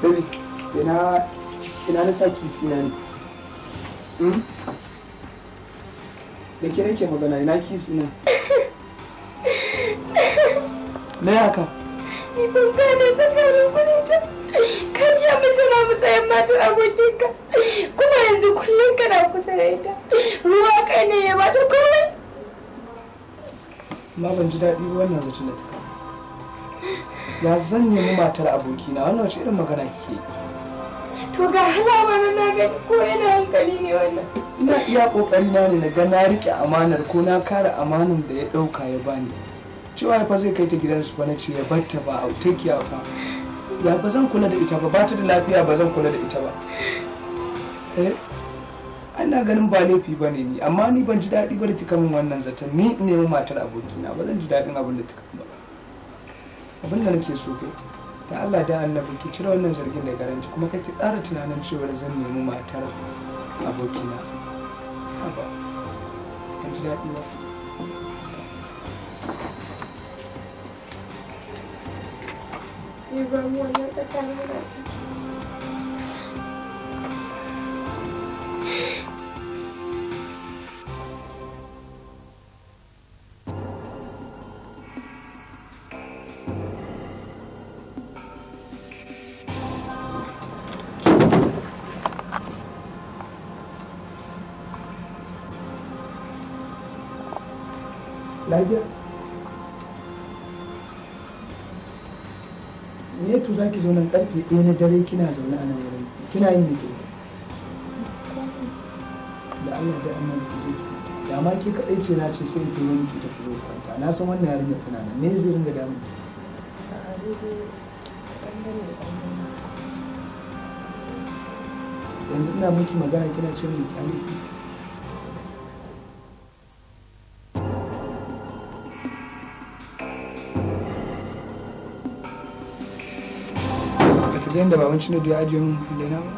Baby, ina na saki sina ne. Da ke nake magana, ina kisi na? Me haka? Ni ban gane tsakanin ku ne ta. Ka ce min tana matsayin matar abokinka. Kuma yanzu kullum kana kusa da ita. Ruwa kai ne ya bata komai. Amma ban ji daɗi ba wannan zaton da ta kawo. Ya zan nemi matar abokina, wannan wace irin magana kike yi? To ga alama na gani ko yana hankali ne wannan. Ina iya kokari na ne na ga na rike amanar ko na kare amanar da ya dauka ya bani. Cewa ya fa zai kai ta gidansu fa, na ce ya bar ta ba a takiya fa. Ya ba zan kula da ita ba, ba ta da lafiya ba zan kula da ita ba. Eh, ana ganin ba laifi ba ne ni, amma ni ban ji daɗi ba da kika min wannan zaton. Ni in nemi matar abokina ba zan ji daɗin abin da kika ba. Abin da nake so ko da Allah da Annabi ki cire wannan zargin daga ranki, kuma kake ƙara tunanin cewa zan nemi matar abokina. Haba, ban ji daɗi ba. Ni ba mu wannan tsakanin da Lafiya? Me to zaki zo nan karfe 1 na dare kina zaune a nan wurin? Kina yin me? Da Allah da Annabi ki je ki kwanta. Da ma ke kadai ce na ce sai in turo miki ta fito kwanta. Na san wannan yarinyar tana nan. Me zai ringa damun ki? Yanzu ina miki magana kina ce min kyale ki. Ka ga yadda baban Chinedu ya ajiye min kullai na ba?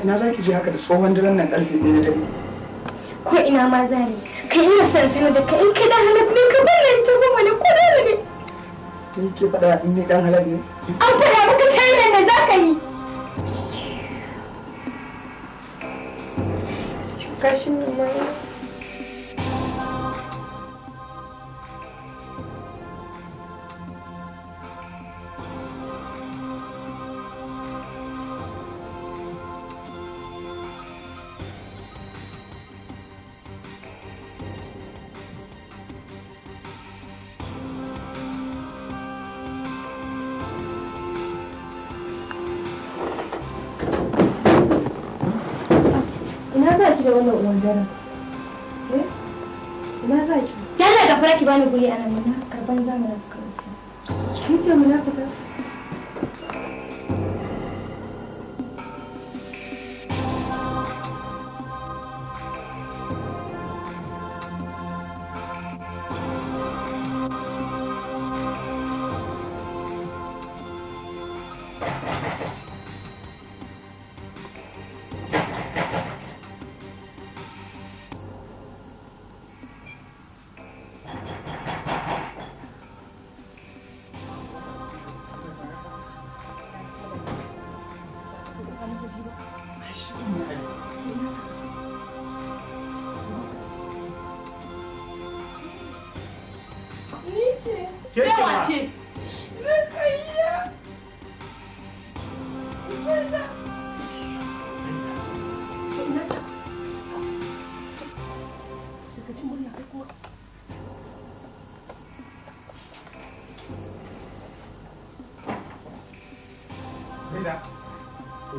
Ina za ki je haka da tsohon daren nan karfe 1 na dare? Ko ina ma za ni. Kai ina son sanar da kai in kai dan halak ne ka bari in ta goma ne ko dole ne. Ni ke faɗa in ni dan halak ne? An faɗa maka sai da za ka yi. Kashin nan ma ya. Ina za ki da wannan uwar daren? Eh? Ina za ki? Yalla gafara ki bani guri anan mana karban zamana ka. Ki ce munafika?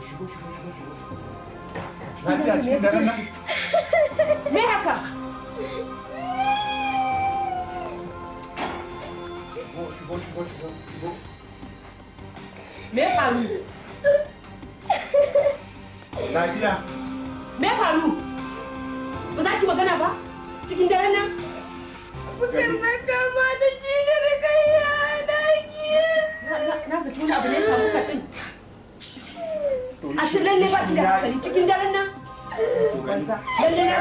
Shigo shigo shigo shigo. Lafiya cikin daren nan? Me haka? Shigo shigo shigo shigo. Me faru? Lafiya. Me faru? Ba za ki magana ba? Cikin daren nan? Bukar na kama da shi da Rukayya daki. Na zaci wani abu ne ya samu kaɗin. Ashe lalle ba ki da hankali cikin daren nan? Lalle na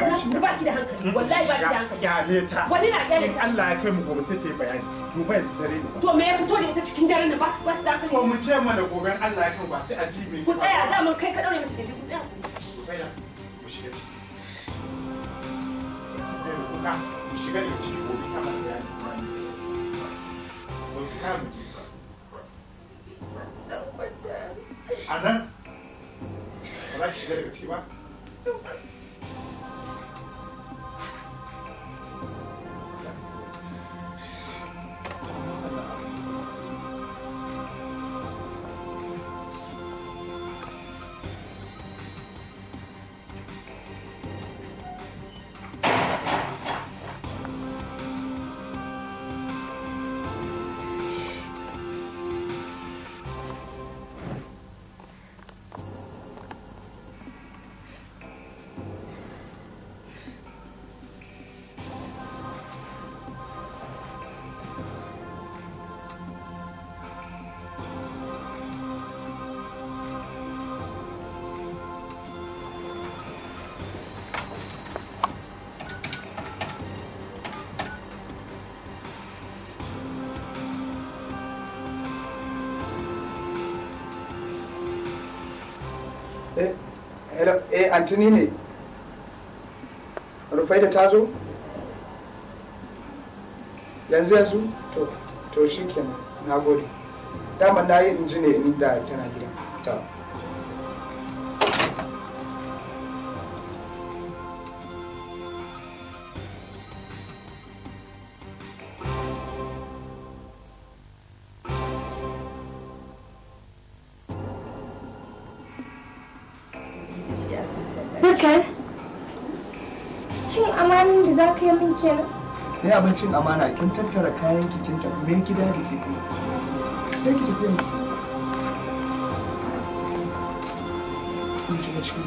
ba ki da hankali, wallahi ba ki da hankali. Kyale ta. Wani na kyale ta. Allah ya kai mu gobe sai ta yi bayani. Duba yanzu dare ne. To me ya fito da ita cikin daren nan ba ba ta da hankali? Ko mu ce mana gobe Allah ya kai ba sai a ji me. Ku tsaya daman kai ka daure mata gindi ku tsaya. Rufaida mu shiga ciki. Mu shiga daga ciki gobe ta mana bayani. Gobe ta mu je. A nan ba za ki shiga daga ciki ba? Hello, Antony ne. Rufaida ta zo? Yanzu yanzu? To shi kenan, na gode. Dama na yi inji ne inda tana gida. Ta. Bukar, cin amanin da za ka yi min kenan. Ne abincin amana kin tattara kayan ki kin tafi me gida da ke kuma. Sai ki tafi yanki. Mun shiga ciki.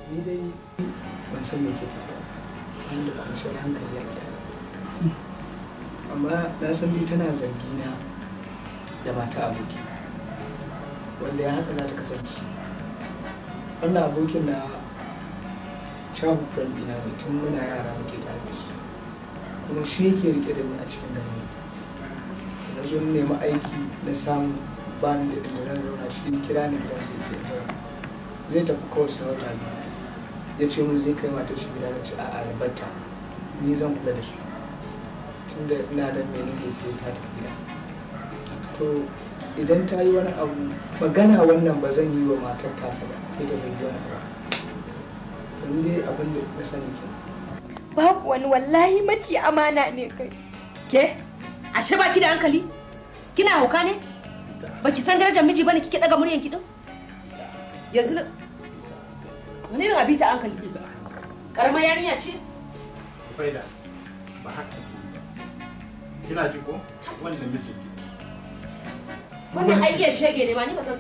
Ni dai ban san me ke faruwa wanda kwanciyar hankali ya gida, amma na san dai tana zargi na da mata aboki, wanda ya haka za ta kasance. Wannan abokin na childhood friend ɗina ne tun muna yara muke tare da shi, kuma shi yake rike da ni a cikin gari. Na zo nemi aiki na samu ba ni da inda zan zauna, shi kira ni gidan sai ke zauna. Zai tafi kawai na wata biyu. Ya ce mun zai kai matar shi gida, na ce a'a ya batta, ni zan kula da su tunda ina da me nake sai ta tafi gida. To idan ta yi wani abu magana wannan ba zan yi wa matar tasa ba, sai ta zargi wani abu. To ni dai abin da na sani ke. Babu wani wallahi maci amana ne kai. Ke? Ashe baki da hankali? Kina hauka ne? Baki san darajar miji bane kike daga muryan ki din? Yanzu wani irin abi ta hankali? Karamar yarinya ce? Rufaida, ba haka ake yi ba. Kina ji ko? Wannan mijin ki. Wannan ai iya shege ne ma ni ba san